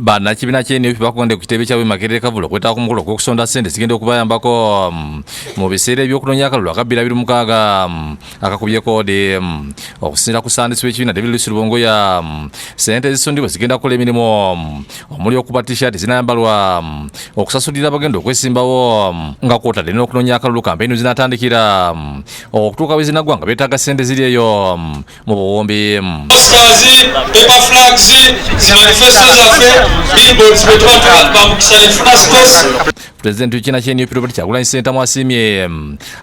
Bannakibiina kya nup bakugende ku kitebe kyabwe Makerere Kavule okwetaba ku mukolo ogw'okusonda ssente zigenda okubayambako mu biseera eby'okunoonya akalulu aka 2026 akakubye koodi. Okusinziira ku ssaandiisi w'ekibiina David Lucy Lubongoya, ssente ezisondebwa zigenda kukola emirimu omuli okuba t-shirt zinayambalwa, okusasulira abagenda okwesimbawo nga kwotadde n'okunoonya akalulu kampeyini zinatandikira okutuuka we zinaggwa nga beetaaga ssente ziri eyo mu buwumbi. Posters, paper flags, zi manifesto zaffe, billboards bwe tuba bamukisa ne tufuna space. Pulezidenti w'ekibiina kya NUP Robert Kyagulanyi Ssentamu asiimye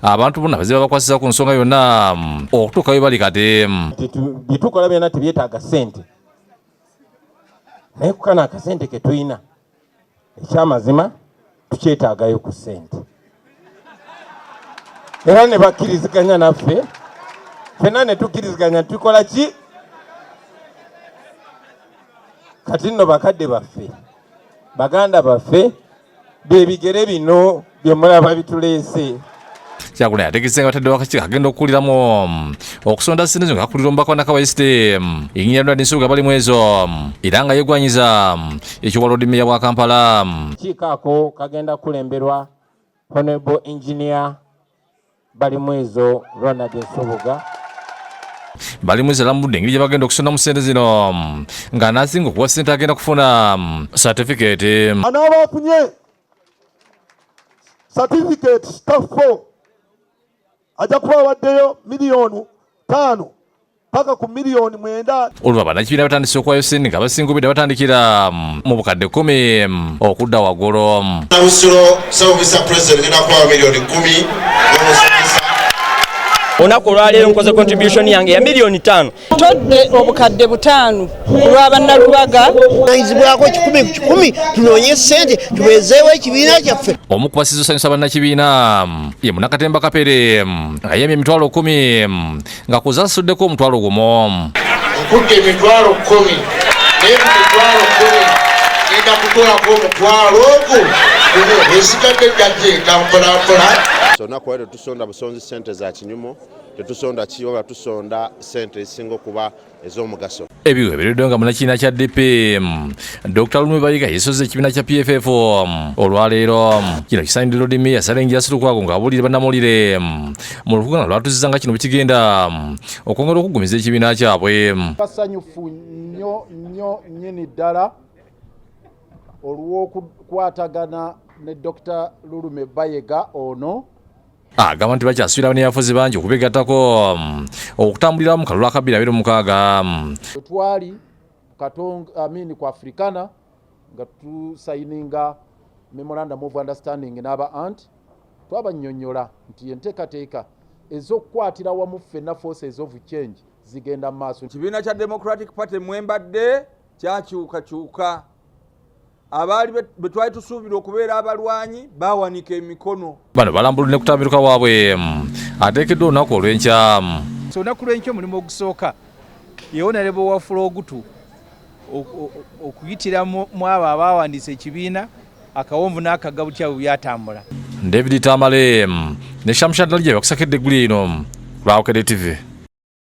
abantu bonna baze babakwasiza ku nsonga yonna okutuuka we bali kati. Bye tukola byonna tebyetaaga ssente, naye ku kano akasente ke tulina ekyamazima tukyetaagayo ku ssente, era ne bakkiriziganya naffe ffenna ne tukkiriziganya tukola ki. Kati nno bakadde baffe, baganda baffe, bye bigere bino bye mulaba bituleese. Kyagulanyi ategese nga bataddewo akakiiko akagenda okukuliramu okusonda ssente zino nga kakulira omubaka wa Nakawa East Engineer Ronald Nsubuga Balimwezo era nga yeegwanyiza eky'obwa Lord Mayor bwa Kampala. Akakiiko ako kagenda kukulemberwa Honorable Engineer Balimwezo Ronald Nsubuga. Balimwezo alambudde engeri gye bagenda okusondamu ssente zino ng'anaasinga okuwa ssente agenda kufuna satifikeeti. Anaaba afunye certificate star 4 ajja kuba awaddeyo 5 miliyoni paka ku 9 miliyoni. Olwo bannakibiina batandise okuwayo ssente nga abasinga obwedda batandikira mu 10,000 okudda waggulu. Busiro Sebo Mr. President, ngenda kubawa 10 miliyoni n'omusomesa. Olunaku olwaleero nkoze contribution yange ya 5 miliyoni. Todde 5,000 ku lwa Bannalubaga. Nayizibwako 100 ku 100, tunoonye ssente tubeezeewo ekibiina kyaffe. Omu ku basiza osanyusa bannakibiina ye Munnakatemba Kapere nga yemye 10,000 nga kuzasuddeko 10,000. Nkudde 10,000, naye mu 10,000 ngenda kutolako 10,000, esigadde jajjeeta mpolampola. Olunaku lwaleero tetusonda busonzi ssente za kinyumo, tetusonda ki, wabula tusonda ssente ezisinga okuba ez'omugaso. Ebyo ebiridde nga munnakibiina kya DP Dr. Lulume Bayiga yesoze ekibiina kya PFF olwaleero. Kino kisaanidde Lord Mayor Saleh Lukwago ng'abuulira bannamawulire mu lukuŋŋaana lwatuuzizza nga kino bwe kigenda okwongera okuggumiza ekibiina kyabwe. Basanyufu nnyo nnyo nnyini ddala olw'okukwatagana ne Dr. Lulume Bayega ono. Agamba nti bakyasuubira bannayafuzi bangi okubegattako okutambulira mu kalulu aka 2026. Bwe twali Katong amini ku Africana nga tusayininga memorandum of understanding n'aba ant, twabannyonnyola nti enteekateeka ez'okukwatira wamu ffenna forces of change zigenda mu maaso. Kibiina kya Democratic Party mwembadde kyakyukakyuka. Abaali be twali tusuubira okubeera abalwanyi bawanika emikono. Bano balambuludde ne kutamiruka waabwe ateekeddwa olunaku olw'enkya. So olunaku lw'enkya omulimu ogusooka ye Honorable Wafula Ogutu okuyitira mu abo abawandiisa ekibiina akawonvu n'akagga butya bwe byatambula. David Tamale ne Shamshadalje bakusakedde eggulu eno lwa Bukedde TV.